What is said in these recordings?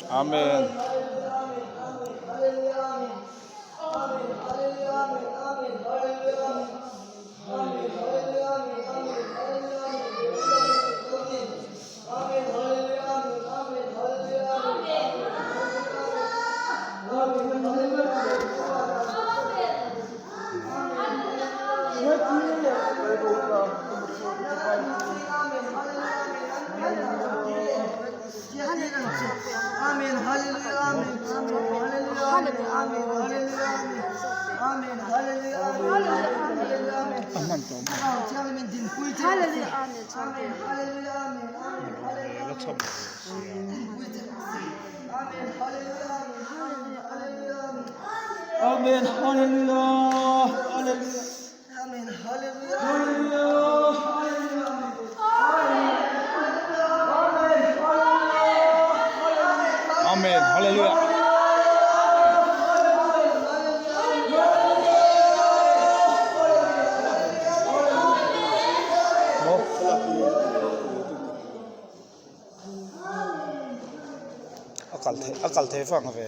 Amen. Amen Hallelujah Hallelujah Amen Hallelujah Hallelujah Amen Hallelujah A kal theih a kal thei vang ve.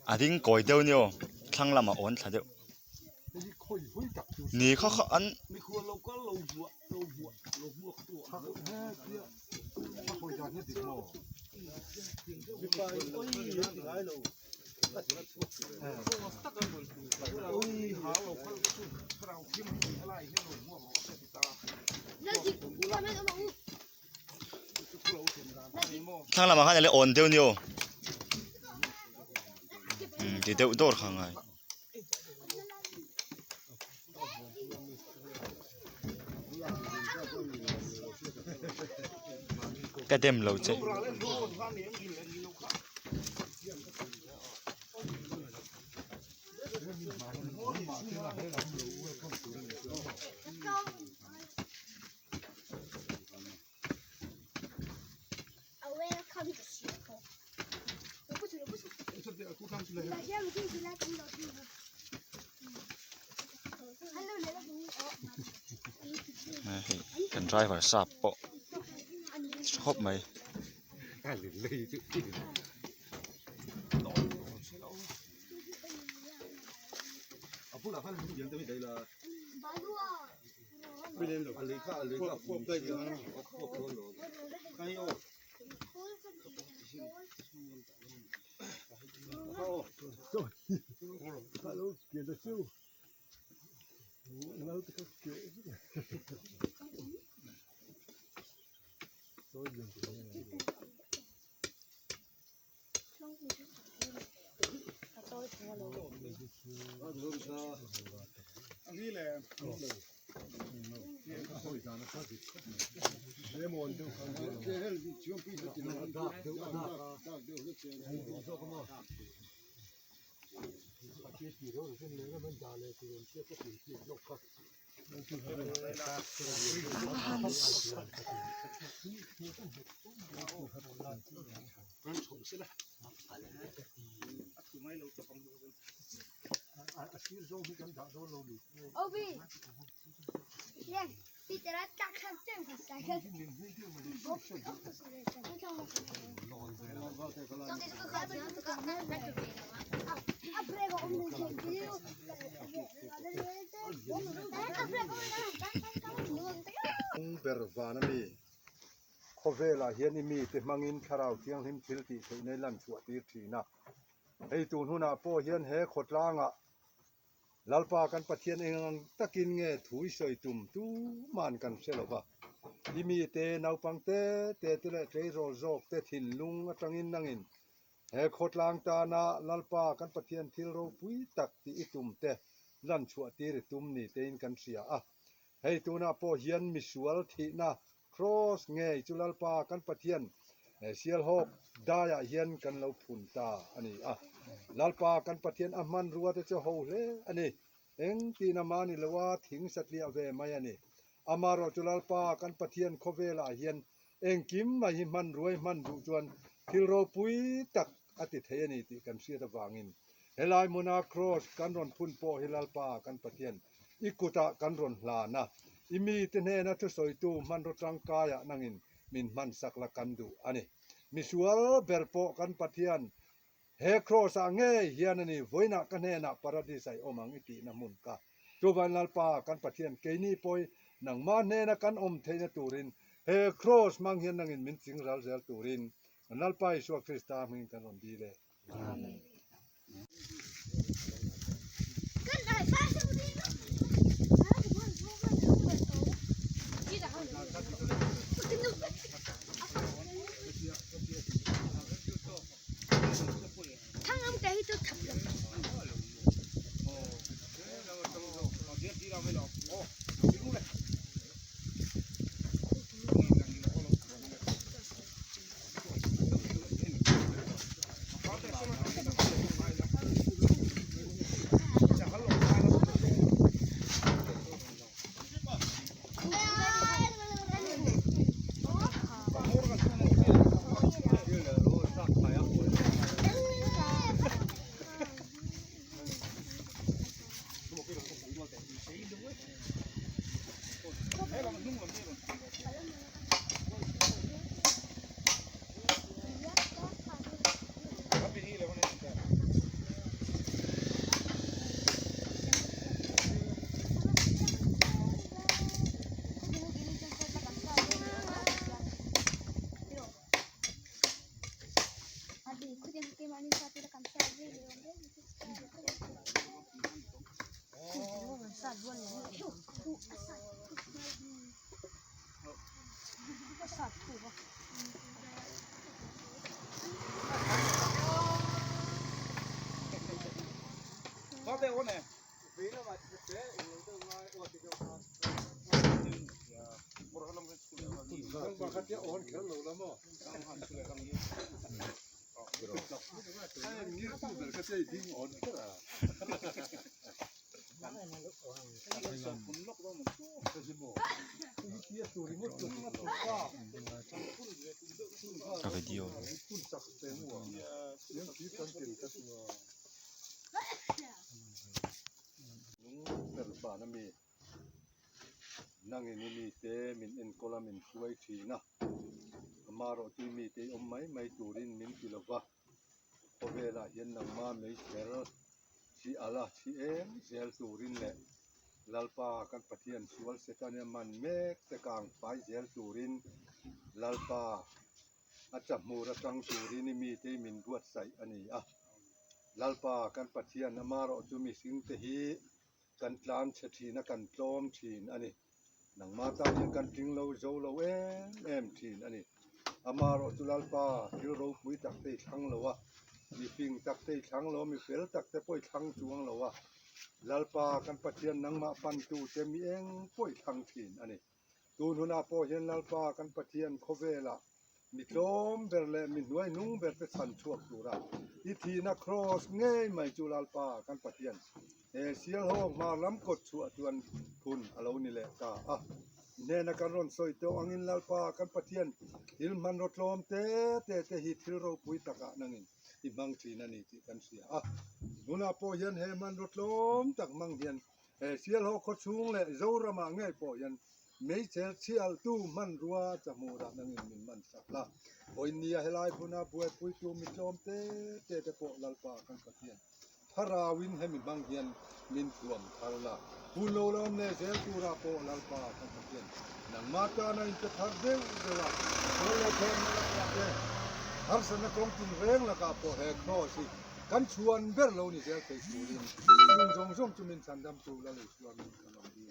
A ding kawi deuh nia aw thlang lamah awn thla deuh ni kha kha an. Thlang lamah khan a la awn deuh nia aw umm ti deuh dawr kha a ngai. Ka dem lo che. Hei kan driver sap pawh tha khawp mai. Ber van a mi. Khawvelah hian i mite hmangin Thlarau Thianghlim thil tih theihna i lan chhuah tir thin a. Hei tun hunah pawh hian he khawtlangah Lalpa kan Pathian eng ang takin nge thu i sawi tum tuman kan hre lo va. I mite, naupang te te te leh tleirawl zawk te thinlung atangin nangin he khawtlang tana Lalpa kan Pathian thil ropui tak tih i tum te lan chhuah tir i tum ni tein kan hria a. Hei tunah pawh hian misual thihna Kraws ngei chu Lalpa kan Pathian Sialhawk daiah hian kan lo phun ta a ni a. Lalpa kan Pathian a hmanrua te chu ho hle a ni. Engtin a mahni lo a thing satliah ve mai a ni. Amaherawh chu Lalpa kan Pathian khawvelah hian engkim mai hi hmanruai hman duh chuan thil ropui tak a ti thei a ni tih kan hriat avangin helai hmuna Kraws kan rawn phun pawh hi Lalpa kan Pathian i kutah kan rawn hlan a, i mite hnena thusawitu hmanraw tangkaiah nangin min hmansak la kan duh a ni. Misual ber pawh kan Pathian He Kraws ah ngei hian a ni, vawiinah ka hnenah Paradis ah i awm ang i tihna hmun ka. Chuvan Lalpa kan Pathian keini pawhi nangmah hnena kan awm theihna turin he Kraws hmang hian nangin min ching ral zel turin kan Lalpa Isua Krista hmingin kan rawn dil e. Amen. Ka video. Nangin i mite min enkawl a min hruai thin a, amaherawh chu i mite i awm mai mai turin min ti lo va, khawvelah hian nangma meichher chi ala chi em zel turin leh Lalpa kan Pathian sual Setania man mek te kang fai zel turin Lalpa a chahmur atang turin i mite i min buatsaih a ni a. Lalpa kan Pathian amaherawh chu mihringte hi kan tlan chhe thin a, kan tlawm thin a ni. Nangmah tan hian kan tling lo zo lo em em thin a ni. Amaherawh chu Lalpa thil ropui tak te i thlang lo a, mi fing tak te i thlang lo a, mi fel tak te pawh i thlang chuang lo a. Lalpa kan Pathian nangmah pantu te mi eng pawh i thlang thin a ni. Tun hunah pawh hian Lalpa kan Pathian khawvelah Mi tlawm ber leh mi hnuai hnung ber te chhan chhuak tura i thihna kraws ngei mai chu Lalpa kan Pathian he Sialhawk hmar lam kawt chhuah chuan phun a lo ni leh ta a. I hnena kan rawn sawi tawh angin Lalpa kan Pathian thil hmanraw tlawm te te te hi thil ropui takah nangin i hmang thin a ni tih kan hria a. Tunah pawh hian he hmanraw tlawm tak hmang hian he Sialhawk khawchhung leh Zoramah ngei pawh hian Meichher chhialtu hmanrua chahmurah nangin min man sak la. Vawinia helai hmuna buaipuitu mi tlawm te te te pawh Lalpa kan Pathian thlarauin hemi hmang hian min thuam thar la. Hun lo la awm leh zel turah pawh Lalpa kan Pathian nangmah tana inte thar deuh deuh a, sual leh thawmna lakah te, harsatna kawng tinreng lakah pawh he kraws hi kan chhuan ber lo ni zel thei turin chung zawng zawng chu min chhandamtu Lal Isua min kan awm dil.